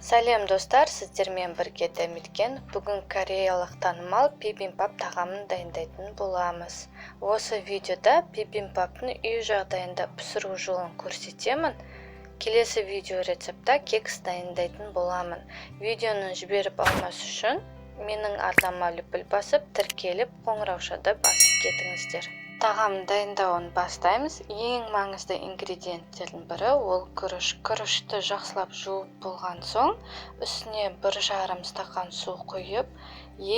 Сәлем достар, сіздермен бірге Дәметкен. Бүгін кореялық танымал пибимпап тағамын дайындайтын боламыз. Осы видеода пибимпаптың үй жағдайында пісіру жолын көрсетемін. Келесі видео рецептта кекс дайындайтын боламын. Видеоны жіберіп алмас үшін менің арнама лүпіл басып, тіркеліп, қоңыраушады басып кетіңіздер. Тағам дайындауын бастаймыз. Ең маңызды ингредиенттердің бірі ол күріш. Күрішті жақсылап жуып болған соң, үстіне 1,5 стақан су құйып,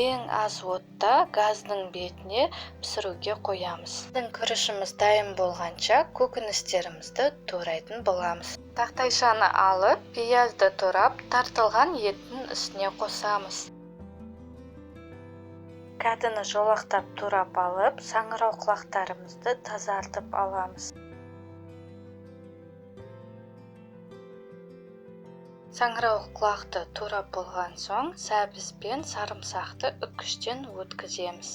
ең аз отта газдың бетіне пісіруге қоямыз. Біздің күрішіміз дайын болғанша көкөністерімізді турайтын боламыз. Тақтайшаны алып, пиязды турап, тартылған еттің үстіне қосамыз. Кәдіні жолақтап турап алып, саңырауқұлақтарымызды тазартып аламыз. Саңырауқұлақты турап болған соң, сәбіз бен сарымсақты үккіштен өткіземіз.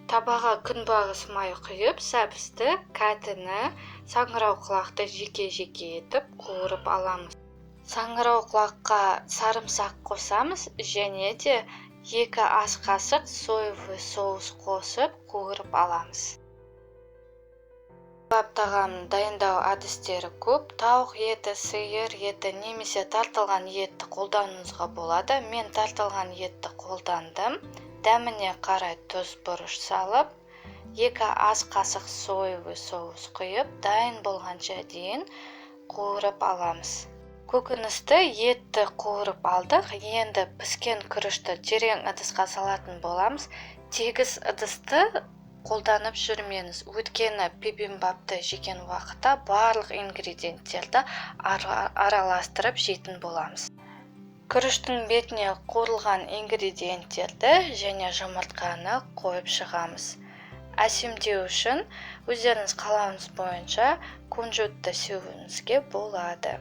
Табаға күнбағыс май құйып, сәбізді, кәдіні, саңырауқұлақты жеке-жеке етіп қуырып аламыз. Саңырауқұлаққа сарымсақ қосамыз және де 2 ас қасық соевый соус қосып қуырып аламыз. Пибимпап тағамын дайындау әдістері көп. Тауық еті, сиыр еті немесе тартылған етті қолдануыңызға болады. Мен тартылған етті қолдандым. Дәміне қарай тұз, бұрыш салып, 2 ас қасық соевый соус құйып, дайын болғанша дейін қуырып аламыз. Көкөністі, етті қуырып алдық. Енді піскен күрішті терең ыдысқа салатын боламыз. Тегіс ыдысты қолданып жүрмеңіз. Өйткені пибимпапты жеген уақытта барлық ингредиенттерді араластырып жейтін боламыз. Күріштің бетіне қуырылған ингредиенттерді және жұмыртқаны қойып шығамыз. Әсемдеу үшін өздеріңіз қалауыңыз бойынша кунжутты сеуіңізге болады.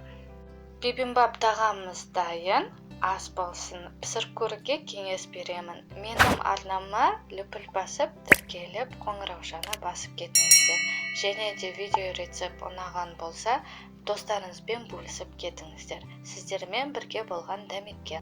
Пибимпап тағамымыз дайын, ас болсын. Пісіріп көруге кеңес беремін. Менің арнама лүпіл басып, тіркеліп, қоңыраушаны басып кетіңіздер. Және де видео рецепт ұнаған болса, достарыңызбен бөлісіп кетіңіздер. Сіздермен бірге болған Дәметкен.